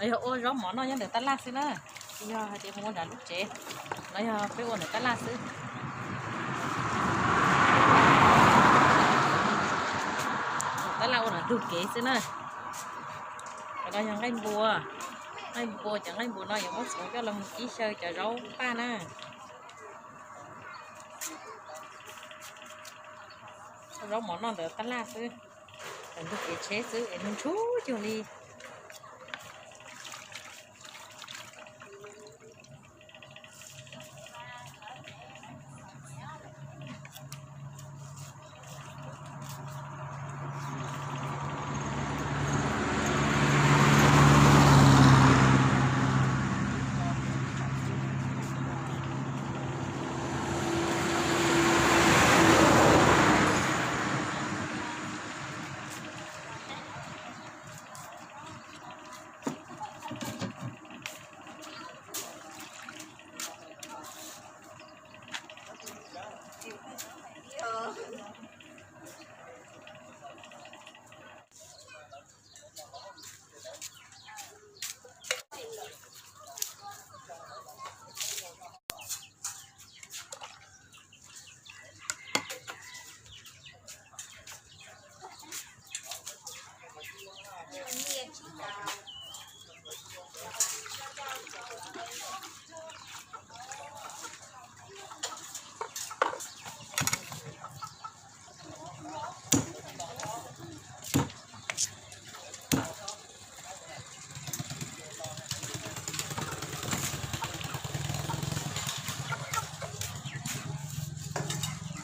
Yog ua zaub mov noj nyob ntawm tab laj xwb na, tsis yog hais tias mus ua nram lub tsev. No yog peb ua ntawm tab laj xwb. Tab laj ua nram ntug kev xwb na. Cov no yog nqaij npua. Nqaij npua, cov nqaij npua no yuav muab txhoov coj los mus kib xyaw cov zaub paj na. Zaub mov noj ntawm tab laj xwb, ntawm ntug kev tsheb xwb es ntshuj cuag li.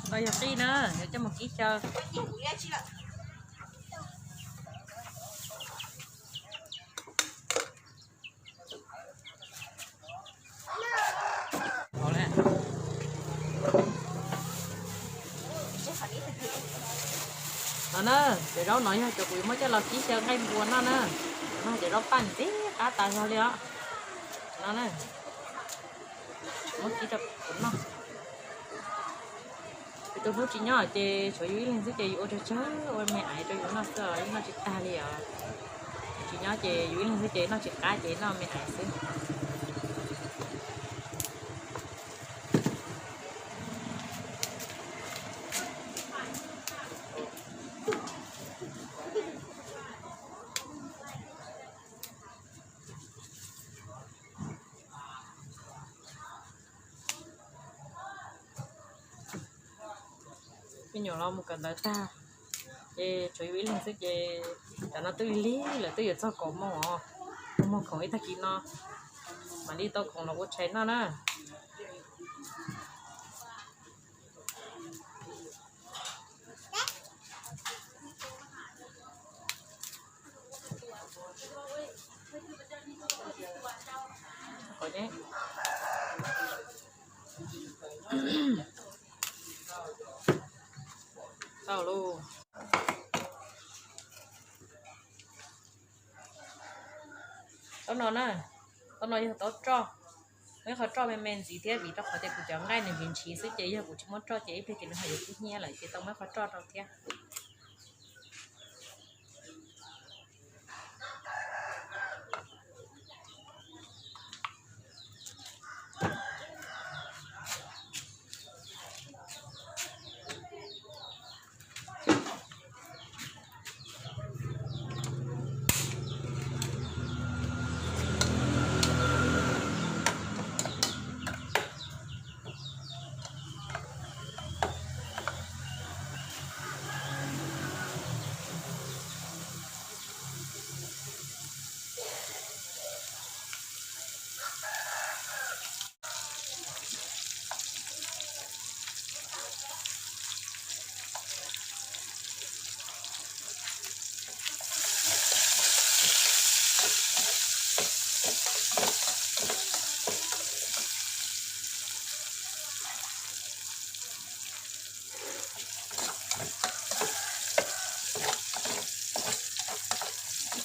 Ntawd yog qij na, yuav coj mus kib xyaw. No na, cov zaub no yog cov kuv yuav muab coj los kib xyaw nqaij npua noj na. No cov zaub paj ntxim qab tas zog li os. No na, muab kib rau kuv noj. Kuv tus hlub tsis nyob ces tshuav yus ib leeg xwb ces yus ua tsawg tsawg ua me aiv rau yus noj xwb os, yeej noj tsis tag li os. Tsis nyob ces yus ib leeg xwb ces noj tsis qab ces noj me aiv xwb. Me nyuam los mus kawm ntawv tag, ces tshuav yus ib leeg xwb ces cov no twb lig lig lawm, twb yuav txog kaum moos os. Mus moog khoom ib tag kis no mam li tau khoom los ua tshais noj na. Tau lauj. Taub no na, taub no yog taub roj. Muaj ib qho roj me me ntxiv thiab vim rau qhov tias kuv cov nqaij nws ntshiv ntshiv xwb ces yog kuv tsis muab roj ces ib pliag ces nws ho yuav kub hnyiab lawm ces tau muab ib qho roj rau thiab.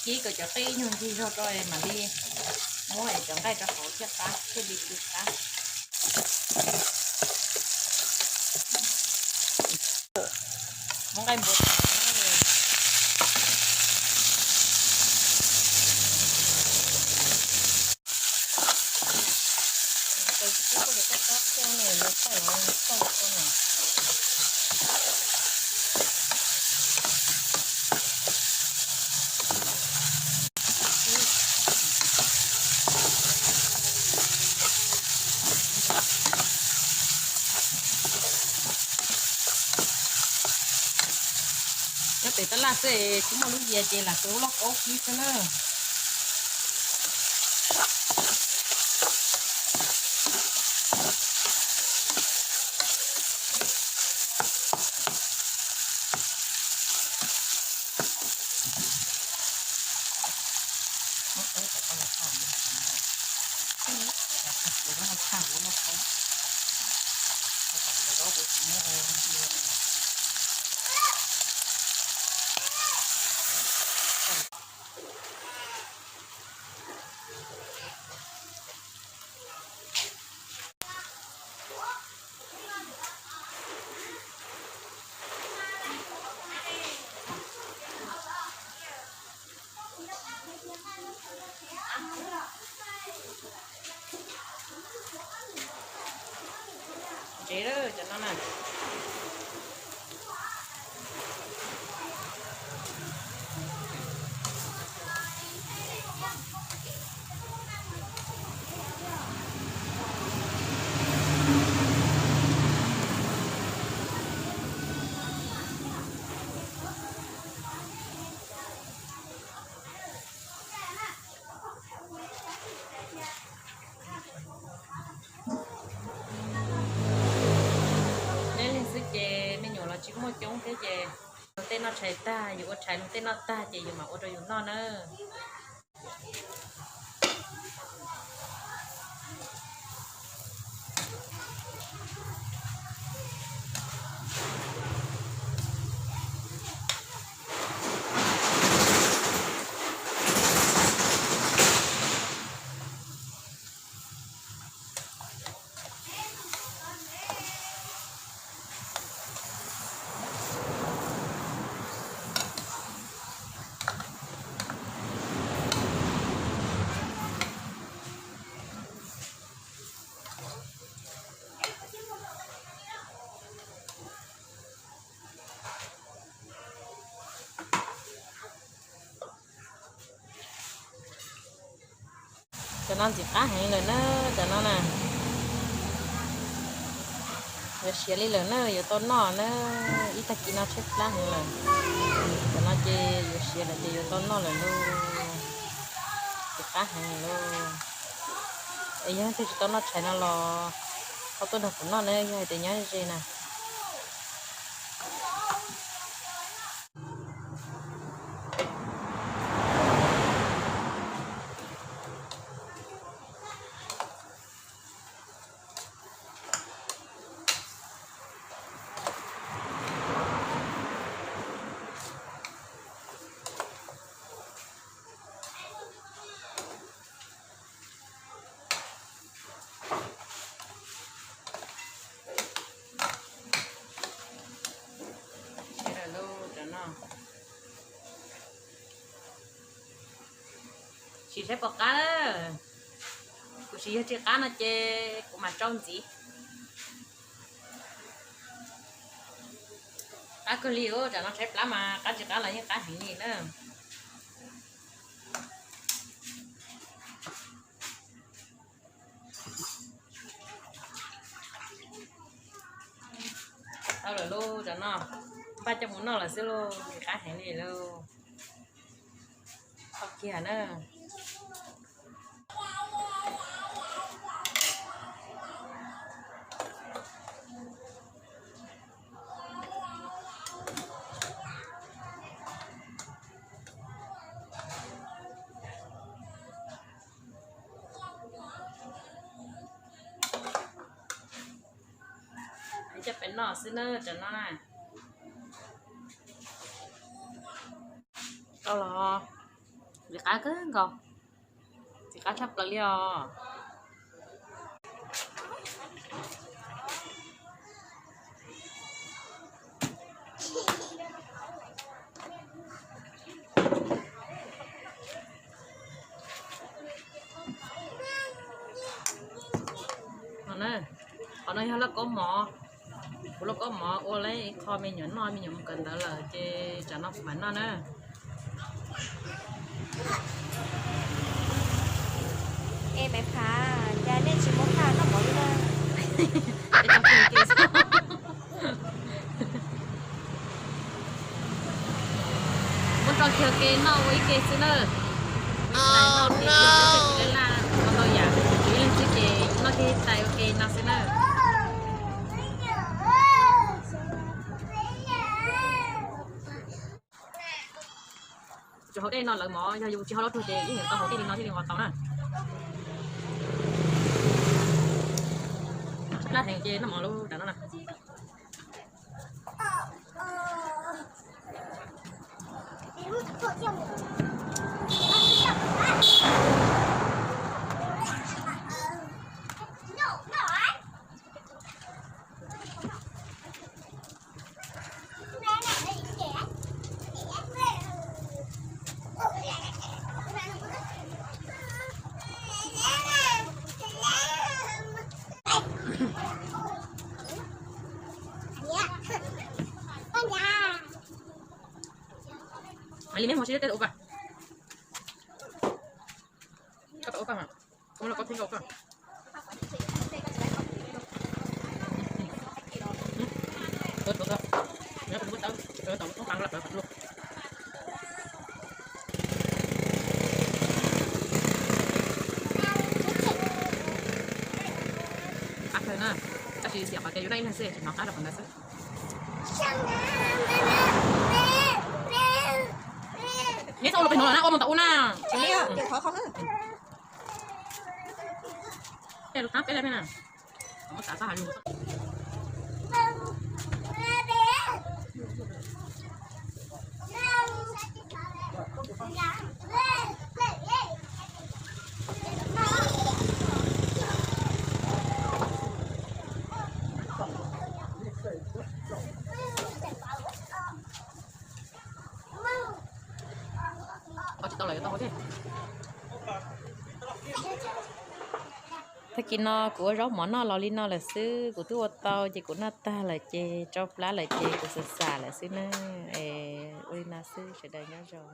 Kib kom cov qij nyuag ncig zog rau mam li muab cov nqaij rau hauv thiaj qab, thiaj li tu qab. Muab nqaij npua. Pem tab laj xwb tsis muaj lub yias ces lam tsuav lub lauj kaub kib xwb na. Ntsev lawm cov no na. Neb leeg xwb ces me nyuam los tsis muaj coob thiab ces tej noj tshais tag, yus ua tshais tej noj tag ces yus mam ua rau yus noj na. Cov no ntxim qab heev lawm na, cov no na. Yuav siav li lawm na, yuav tau noj na. Ib tag kis no tshaib plab heev lawm. Cov no ces yuav siav lawm ces yuav tau noj lawm lauj. Ntxim qab heev lauj. Es yog leej twg tsis tau noj tshais no los ho tuaj nrog kuv noj na, yog hais tias nyob ze na. Sim saib puas qab na. Kuv sim yog tsis qab no ces kuv mam tsau ntxiv. Qab kawg li, tsam no tshaib plab mas qab tsis qab los yeej qab heev li na. Tau lawm lauj, cov no npaj coj mus noj lawm xwb lauj, qab heev li lauj. Tau kiag na. Coj peb noj xwb na, cov no na. Tau los, ntxim qab kawg nkaus, ntxim qab tshaj plaws li os. Qhov no yog lauj kaub mov, kuv lauj kaub mov ua lawm ib qho me nyuam noj, me nyuam mus kawm ntawv lawm ces tsam no kuv mam noj na. Es Maiv Phav, cas nej tsis muab phaj noj mov li na? Noj kiag ua ke noj ua ib ke xwb na. Tais noj ua ke, ib leeg tib ke ua tau yam, ib leeg tib ke noj kiag tais ua ke no xwb na. Tsuas haus dej no lawv mov, yog yus tsis haus dej ces yeej tau haus dej li no thiaj li ua tau na. Laj heev ces noj mov lub nram no na. Li neb mus sib teb ua koj, koj tau ua koj mas, koj muab los koj theej koj ua koj. Qab kawg na, tab sis xiam qhov tias yuav noj ib leeg xwb tsis hnov qab rau qhov ntawd xwb. Neb txhob ua lus pem no los na, ua mus tau ua na. Lub qab peb lawm na. Tag kis no kuv ua zaub mov noj los li no lawm xwb, kuv twb ua tau ces kuv noj tag lawm ces tsau plab lawm ces kuv xav xam lawm xwb na. Es ua li no xwb, sawv daws nyob zoo.